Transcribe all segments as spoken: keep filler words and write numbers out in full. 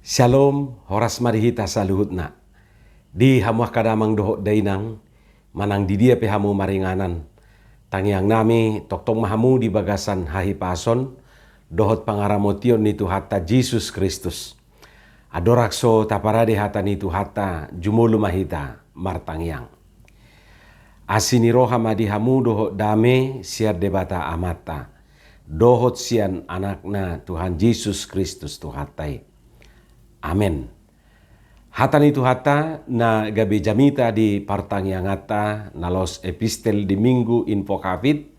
Syalom, horas ma di hita saluhutna. Di hamu angka damang dohot dainang, manang di dia pe hamu maringanan, tangiang nami tongtong ma hamu di bagasan hahipason dohot pangaramotion ni Tuhanta Jesus Kristus. Andorang so taparade hata ni Tuhanta, jumolo ma hita martangiang. Asi ni roha ma di hamu dohot dame sian Debata Amanta dohot sian Anakna Tuhan Jesus Kristus Tuhanta i. Amen. Hata ni Tuhanta na gabe jamita di partangianganta na laos epistel di Minggu Invocavit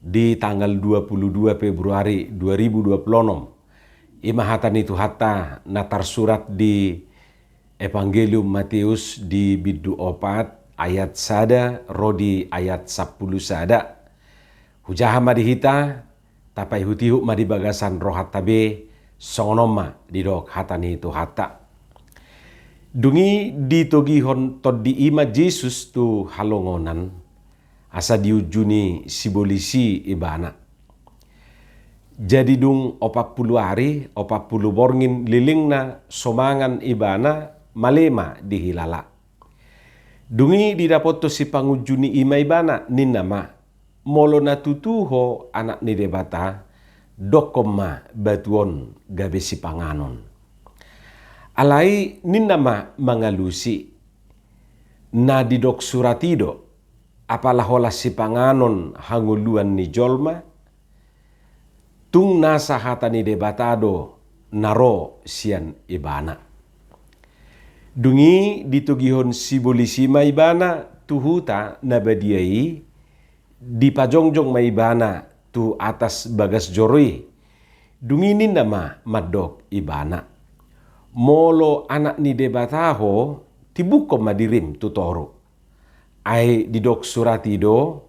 di tanggal dua puluh dua Februari dua ribu dua puluh enam. I ma hata ni Tuhanta na tarsurat di Evangelium Mateus di bindu opat ayat sada ro di ayat sampulu sada. Hujaha ma di hita, tapaihutihut ma di bagasan rohanta be, songon on ma didok hata ni Tuhanta. Dung i ditogihon tondi i ma Jesus tu halongonan, asa diunjuni sibolis i ibana. Jadi dung opat pulu ari, opat pulu borngin lelengna so mangan ibana, male ma dihilala. Dung i didapothon sipangunjuni i ma ibana, ninna ma, molo na tutu ho Anak ni Debata, dokkon ma batu on gabe sipanganon. Alai ninna ma mangalusi, na didok surat i do, apala holan sipanganon hangoluan ni jolma, tung nasa hata ni Debata do na ro sian ibana. Dung i ditogihon sibolis i ma ibana tu huta na badia i, dipajongjong ma ibana tu atas bagas joro i. Dung i ninna ma mandok ibana, molo Anak ni Debata ho, timbukkon ma dirim tu toru. Ai didok surat i do,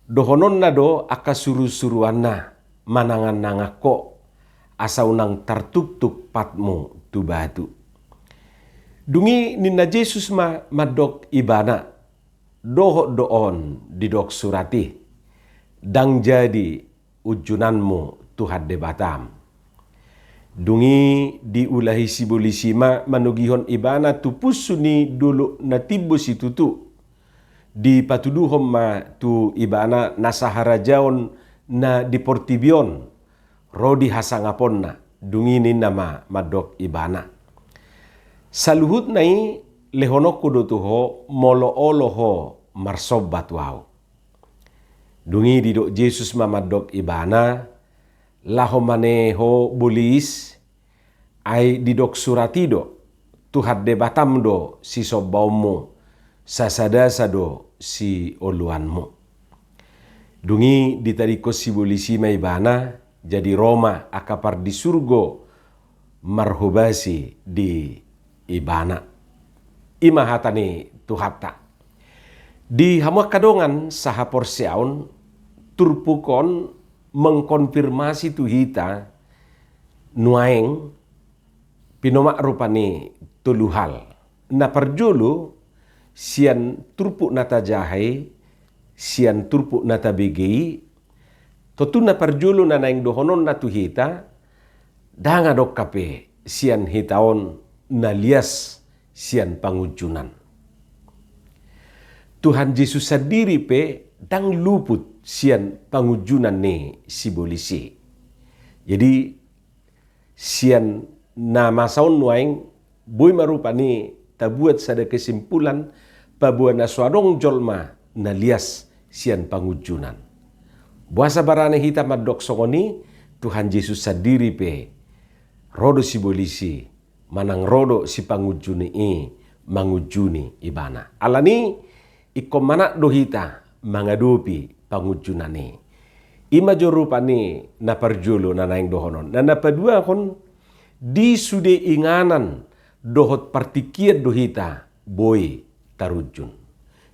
dohononna do angka surusuruanna, manangannangan ho, asa unang tartuktuk patmu tu batu. Dung i ninna Jesus ma mandok ibana, dohot do on didok surat i, ndang jadi unjunanmu Tuhan Debatam. Dung i diulahi sibolis i ma manogihon ibana tu punsu ni dolok na timbo situtu. Dipatuduhon ma tu ibana nasa harajaon na di portibi on, ro di hasangaponna, dung i ninna ma mandok ibana, saluhutna i lehononku do tu ho molo olo ho marsomba tu ahu. Dung i didok Jesus ma mandok ibana, laho ma ne ho bolis, ai didok surat i do, Tuhan Debatam do sisombaonmu, sasadasa do sioloanmu. Dung i ditadingkon sibolis i ma ibana, jadi ro ma angka pardisurgo marhobasi di ibana. I ma hata ni Tuhanta. Di hamu angka dongan sahaporseaon, turpuk on mengkonfirmasi tu hita nuaeng pinomak rupani tolu hal. Na parjolo, sian turpuk na tajaha i, sian turpuk na tabege i, tontu na parjolo na naeng dohononna tu hita, ndang adong hape sian hita on na lias sian pangunjunan. Tuhan Jesus sandiri pe ndang luput sian pangunjunan ni sibolis i. Jadi, sian na masa on nuaeng, boi ma rupani tabuat sada kesimpulan, paboa na so adong jolma na lias sian pangunjunan. Boasa barani hita mandok songon i? Tuhan Jesus sandiri pe, ro do sibolis i, manang ro do sipangunjuni i mangunjuni ibana. Alani, ingkon manat do hita mangadopi pangunjunan i. I ma jo rupani na parjolo na naeng dohonon. Na, na paduahon, di sude inganan dohot partingkian do hita boi tarunjun.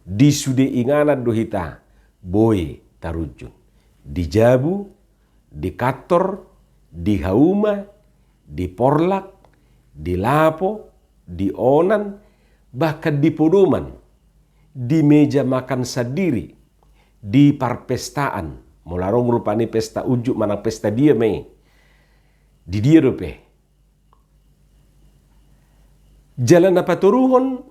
Di sude inganan do hita boi tarunjun. Di jabu, di kantor, di hauma, di porlak, di lapo, di onan, bahkan di podoman, di meja makan sandiri, di parpestaan, molo adong rupani pesta unjuk manang pesta dia ma i, di dia dope, Jala na patoruhon,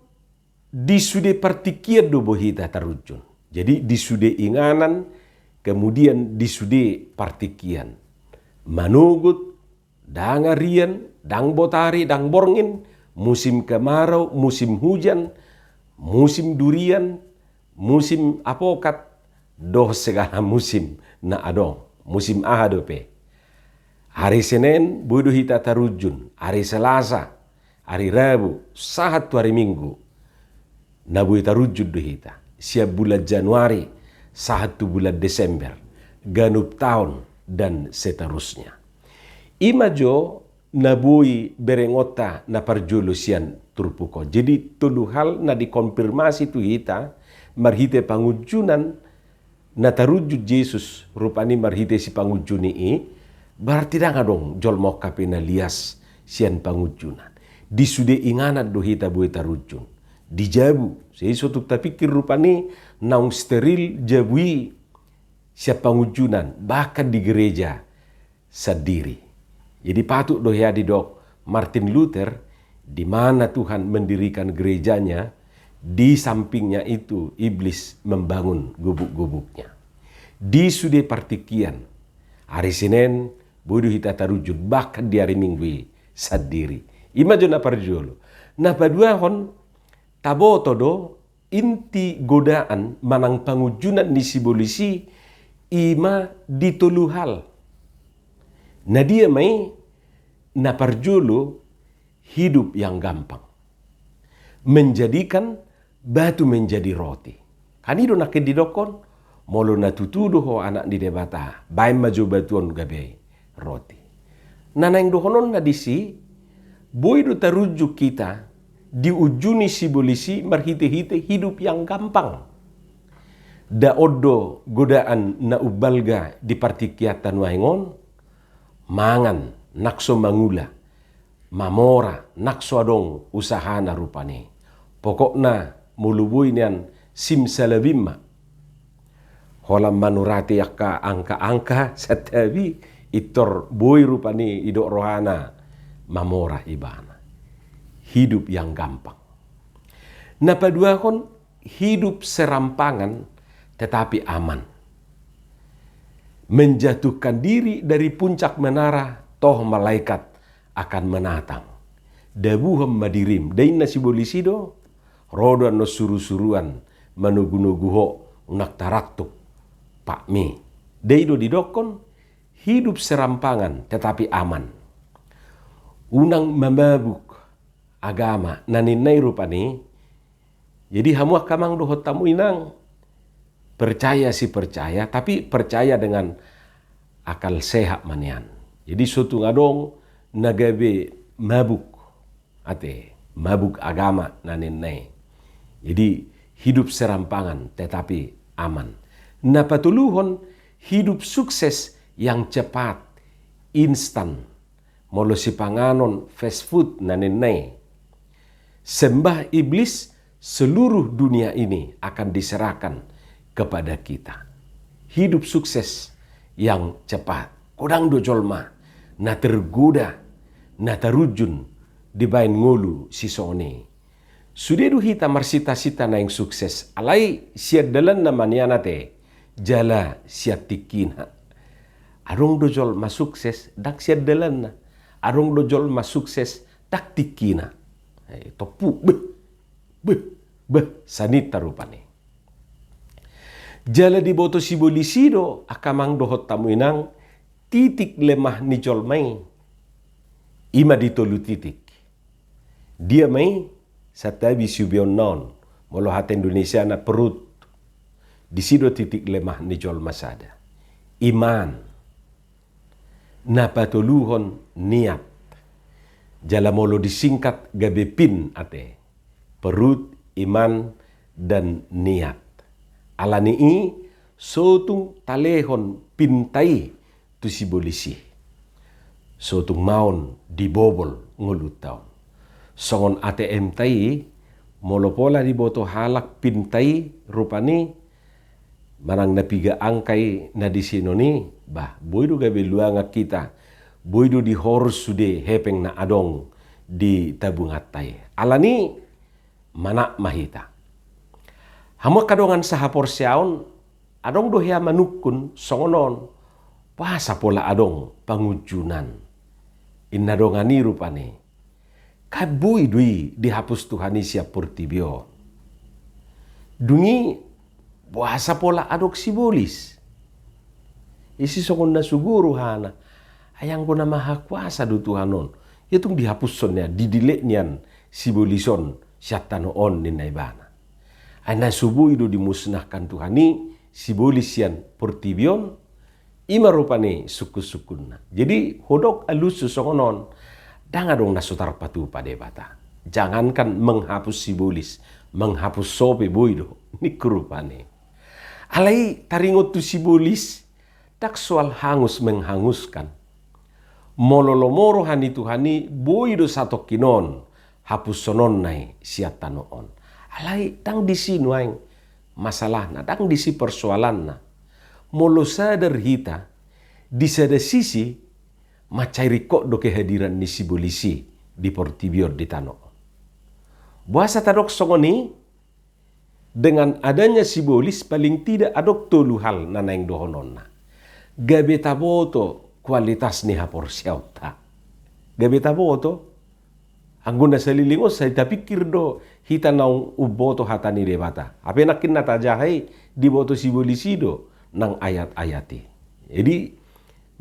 di sude partingkian do boi hita tarunjun. Jadi di sude inganan, kemudian di sude partingkian. Manogot, ndang arian, ndang botari, ndang borngin, musim kemarau, musim hujan, musim durian, musim apokat, dohot segala musim na adong, musim aha dope. Ari Senen boi do hita tarunjun, ari Selasa, ari Rabu, sahat tu ari Minggu. Na boi tarunjun do hita, sian bulan Januari sahat tu bulan Desember, ganup taon, dan seterusnya. I ma jo na boi berengonta na parjolo sian turpuk on. Jadi tolu hal na dikonfirmasi tu hita marhite pangunjunan na tarunjun Jesus rupani marhite sipangunjuni i, berarti ndang adong jolma on hape na lias sian pangunjunan. Di sude inganan do hita boi tarunjun. Di jabu, sai so tung tapingkir rupani naung steril jabu i sian pangunjunan, bahkan di gereja sandiri. Jadi patut do hea didok Martin Luther, di mana Tuhan mendirikan gerejanya, di sampingnya itu iblis membangun gubuk-gubuknya. Di sude partingkian, ari Senen boi do hita tarunjun, bahkan di ari Minggu i sandiri. I ma jo na parjolo. Na paduahon, taboto do inti godaan manang pangunjunan ni sibolis i, i ma di tolu hal. Na dia ma i? Na parjolo, hidup yang gampang. Menjadikan batu menjadi roti. Kan i do nangkin didokkon, molo na tutu do ho anak ni Debata, baen ma jo batu on gabe roti. Na naeng dohononna disi, boi do tarunjun hita diunjuni sibolis i marhite-hite hidup yang gampang. Nda on do godaan na umbalga di partingkianta nuaeng on, mangan nang so mangula, mamora nang so adong usahana rupani. Pokokna molo boi nian simsalabim ma. Holan manurati angka angka-angka santabi, pintor boi rupani didok rohana mamora ibana. Hidup yang gampang. Na paduahon, hidup serampangan tetapi aman. Menjatuhkan diri dari puncak menara, toh malaikat akan menatang. Dabuhon ma dirim, nda inna sibolis i do, ro do annon suru-suruan manogu-nogu ho, unang tarangtup patmi. Nda i do didokkon, hidup serampangan tetapi aman. Unang mamabuk agama, na ninna i rupani. Jadi hamu angka amang dohot hamu inang, percaya si percaya, tapi percaya dengan akal sehat ma nian. Jadi so tung adong na gabe mabuk, ate, mabuk agama na ninna i. Jadi hidup serampangan tetapi aman. Na patoluhon, hidup sukses yang cepat, instan. Molo sipanganon, fast food na ninna i. Sembah iblis, seluruh dunia ini akan diserahkan kepada kita. Hidup sukses yang cepat. Godang do jolma na tergoda, na tarunjun dibaen ngolu sisongon i. Sude do hita marsita-sita naeng sukses, alai sian dalanna ma nian ate, jala sian tingkina. Adong do jolma sukses ndang sian dalanna. Adong do jolma sukses ndang tingkina. Eh, tompu, beh, beh, beh, saninta rupani. Jala diboto sibolis i do, angka amang dohot hamu inang, titik lemah ni jolma i. I ma di tolu titik. Dia ma i? Santabi siubeonna on, molo hata Indonesiana perut. Disi do titik lemah ni jolma sada. Iman. Na patoluhon niat. Jala molo disingkat gabe pin ate. Perut, iman, dan niat. Alani i, so tung talehon pinta i tu sibolis i. So tung maon dibobol ngolunta on. Songon A T M ta i, molo pola diboto halak pinta i rupani, manang na piga angka i na disinon i, bah, boi do gabe luangan hita, boi do dihorus sude hepeng na adong di tabunganta i. Alani manat ma hita. Hamu angka dongan sahaporseaon, adong do hea manungkun songon on, boasa pola adong pangunjunan? Inna dongan i rupani. Kan boi do i dihapus Tuhan i sian portibi on. Dung i boasa pola adong sibolis? Isi songon na sugu rohana. Ai anggo na maha kuasa do Tuhan on. Ia tung dihapushon nian, didilek nian sibolis on sian tano on ninna ibana. Ai na so boi do dimusnahkan Tuhan i sibolis sian portibi on, i ma rupani sungkun-sungkunna. Jadi hudok alusi songon on, ndang adong na so tarpatupa Debata. Jangankan menghapus sibolis, menghapus so pe boi do, ningku rupani. Alai taringot tu sibolis, ndang soal hangus menghanguskan. Molo lomo roha ni Tuhan i, boi do satongkin on hapushononna i sian tano on. Alai ndang disi nuaeng masalahna, ndang disi persoalanna. Molo sadar hita, di sada sisi, mansai ringkot do kehadiran ni sibolis i di portibi on, di tano on. Boasa tadok songon i? Dengan adanya sibolis, paling tidak adong tolu hal na naeng dohononna. Gabe taboto kualitas ni haporseaonta. Gabe taboto. Anggo na saleleng on sai tapingkir do hita naung umboto hata ni Debata. Hape nangkin na tajaha i diboto sibolis i do nang ayat-ayat i. Jadi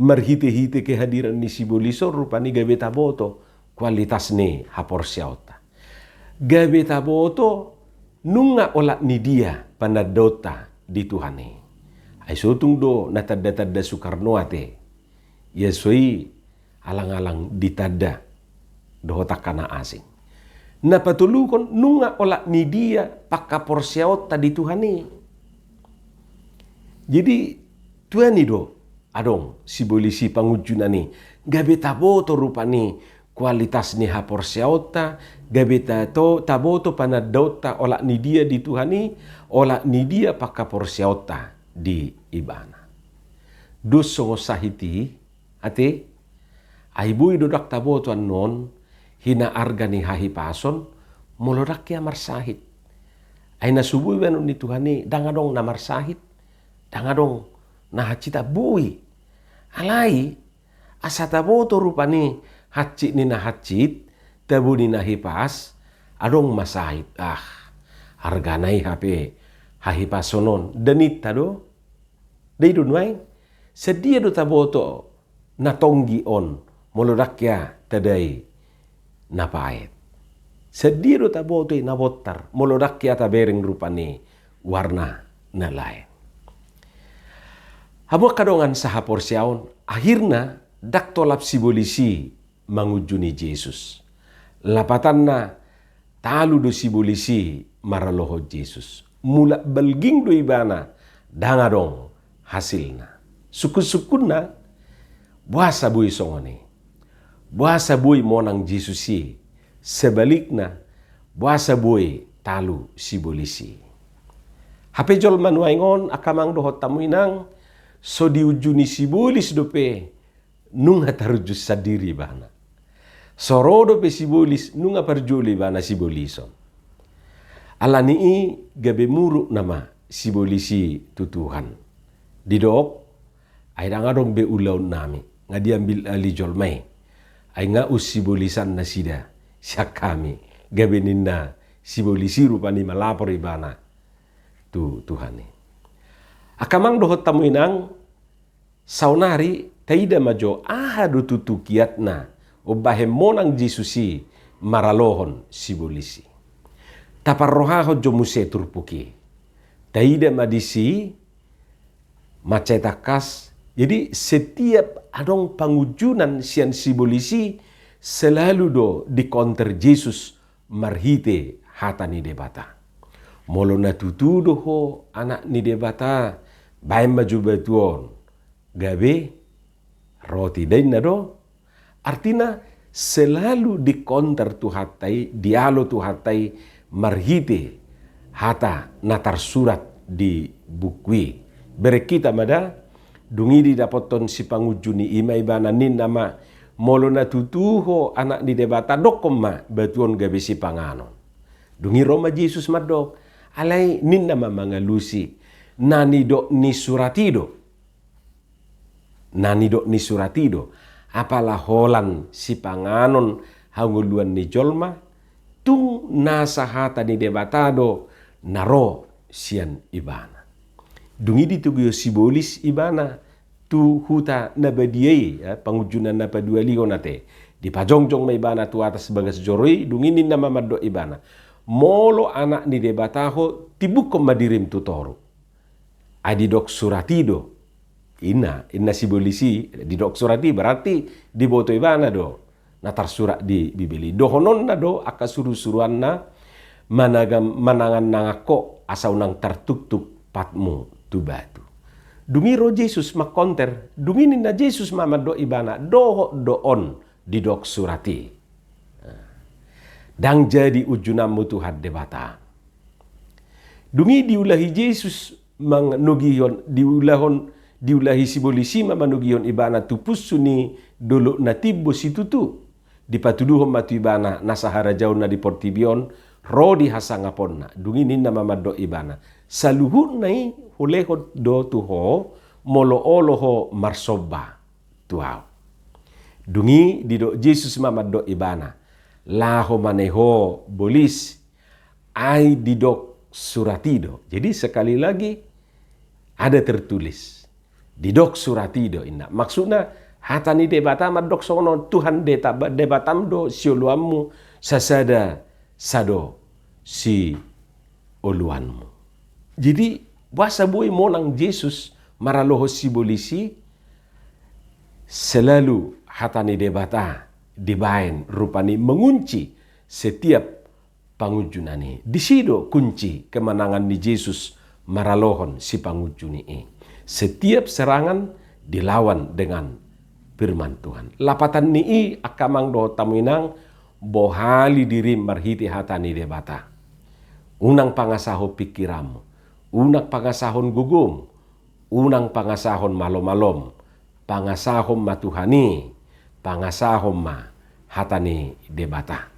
marhite-hite kehadiran ni sibolis on rupani gabe taboto kualitas ni haporseaonta. Gabe taboto nunga olat ni dia panandaonta di Tuhan i. Ai so tung do na tanda-tanda Soekarno ate. Ia so i alang-alang ditanda dohot angka na asing. Na patoluhon, nunga olat ni dia panghaporseaonta di Tuhan i. Jadi tuani do adong sibolis i pangunjunan i, gabe taboto rupani kualitas ni haporseaonta, gabe tato-, taboto panandaonta olat ni dia di Tuhan i, olat ni dia panghaporseaonta di Ibana. Dos songon sahit i, ate, ai boi do ndang taboto annon hina arga ni hahipason molo ndang hea marsahit. Ai na so boi baenon ni Tuhan i, ndang adong na marsahit, ndang adong na hansit, boi. Alai asa taboto rupani hansit ni na hansit, tabo ni na hipas, adong ma sahit. Ah, argana i hape hahipason on, daninta do. Dai do nuaeng, sadia do taboto na tonggi on molo ndang hea tadai na paet? Sadia do taboto i na bontar molo ndang hea tabereng rupani warna na laen? Hamu angka dongan sahaporseaon, akhirna ndang tolap sibolis i mangunjuni Jesus. Lapatanna, talu do sibolis i maralohon Jesus. Mulak balging do ibana, ndang adong hasilna. Sungkun-sungkunna, boasa boi songon i? Boasa boi monang Jesus i? Sebalikna, boasa boi talu sibolis i? Hape jolma nuaeng on, angka amang dohot hamu inang, so diunjuni sibolis dope nunga tarunjun sandiri ibana. So ro dope sibolis, nunga parjolo ibana sibolison. Alani i gabe muruk nama sibolis i tu Tuhan. Didok, ai ndang adong be ulaonnami, nga diambil alih jolma i. Ai nga unsibolisan nasida sian hami. Gabe ninna sibolis i rupani malapor ibana tu Tuhan i. Angka amang dohot hamu inang, saonari taida ma jo aha do tutu kiatna umbahen monang Jesus i maralohon sibolis i. Taparrohahon jo muse turpuk i. Taida ma disi, mansai tangkas. Jadi setiap adong pangunjunan sian sibolis i, selalu do dikonter Jesus marhite hata ni Debata. Molo na tutu do ho anak ni Debata, baen ma jo batu on gabe roti, dainna do. Artina selalu dikonter Tuhanta i, dialo Tuhanta i marhite hata na tarsurat di buku i. Bereng hita ma da, dung i didapothon sipangunjun i, i ma ibana ninna ma, Molo na tutu ho Anak ni Debata, dokkon ma batu on gabe sipanganon. Dung i ro ma Jesus mandok, alai ninna ma mangalusi, na nidok ni surat i do. Na nidok ni surat i do, apala holan sipanganon hangoluan ni jolma, tung nasa hata ni Debata do na ro sian ibana. Dung i ditogihon sibolis ibana tu huta na badia i, ya, pangunjunan na paduahalihon ate. Dipajongjong ma ibana tu atas bagas joro i, dung i ninna ma mandok ibana, molo Anak ni Debata ho, timbukkon ma dirim tu toru. Ai didok surat i do. Inna, inna sibolis i, didok surat i, berarti diboto ibana do na tarsurat di Bibel i. Dohononna do angka surusuruanna, managam-, manangan-nangan ho asa unang tartuktuk patmu tu batu. Dung i ro Jesus mangkonter, dung i ninna Jesus ma mandok ibana, dohot do on didok surat i. Ndang jadi unjunanmu Tuhan Debata. Dung i diulahi Jesus manogihon, diulahon, diulahi sibolis i ma manogihon ibana tu punsu ni dolok na timbo situtu. Dipatuduhon ma tu ibana nasa harajaonna di portibi on, ro di hasangaponna. Dung i ninna ma mandok ibana, saluhutna i hulehon do tu ho, molo olo ho marsomba tu ahu. Dung i didok Jesus ma mandok ibana, laho ma ne ho bolis, ai didok surat i do. Jadi sekali lagi ada tertulis. Didok surat i do inna. Maksudna hata ni Debata mandok songon on, Tuhan Deta-, Debatam do sioloanmu sasada sado si oloanmu. Jadi, boasa boi monang Jesus maralohon sibolis i, selalu hata ni Debata dibaen rupani mengunci setiap pangunjunan i. Disi do kunci kemenangan ni Jesus maralohon sipangunjuni i. Setiap serangan dilawan dengan firman Tuhan. Lapatan ni i angka amang dohot hamu inang, bohali dirim marhite hata ni Debata. Unang pangasahon pingkiranmu, unang pangasahon gogom, unang pangasahon malomalom, pangasahon ma Tuhan i, pangasahon ma hata ni Debata.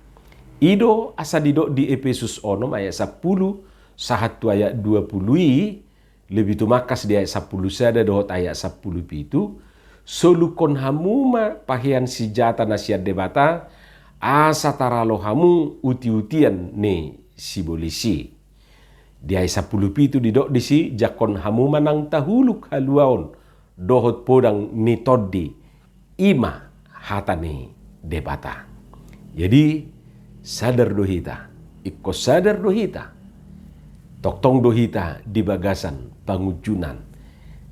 I do asa didok di Epesus onom ayat sampulu sahat tu ayat dua pulu i, lebih tumangkas di ayat sampulu sada dohot ayat sampulu pitu, solukkon hamu ma pahean sinjata na sian Debata, asa taralo hamu utiutian ni sibolis i. Di ayat sampulu pitu didok disi, jangkon hamu ma nang tahuluk haluaon dohot podang ni tondi, i ma hata ni Debata. Jadi, sadar do hita, ingkon sadar do hita, tongtong do hita di bagasan pangunjunan,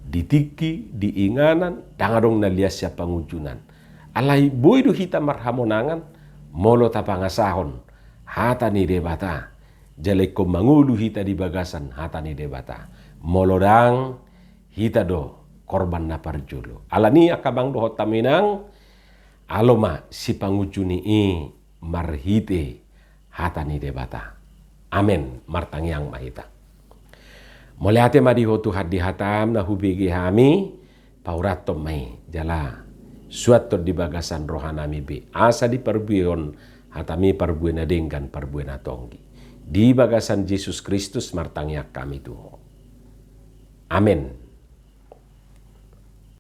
di tingki, di inganan, ndang adong na lias sian pangunjunan. Alai boi do hita marhamonangan, molo tapangasahon hata ni Debata, jala ingkon mangolu hita di bagasan hata ni Debata. Molo ndang, hita do korban na parjolo. Alani i angka amang dohot hamu inang, alo ma sipangunjuni i marhite hata ni Debata. Amen. Martangiang ma hita. Mauliate ma di Ho Tuhan di hatam na hubege hami, paurathon ma i, jala suanhon di bagasan rohanami be, asa diparbuehon hatami parbue na denggan, parbue na tonggi. Di bagasan Jesus Kristus martangiang hami tu Ho. Amen.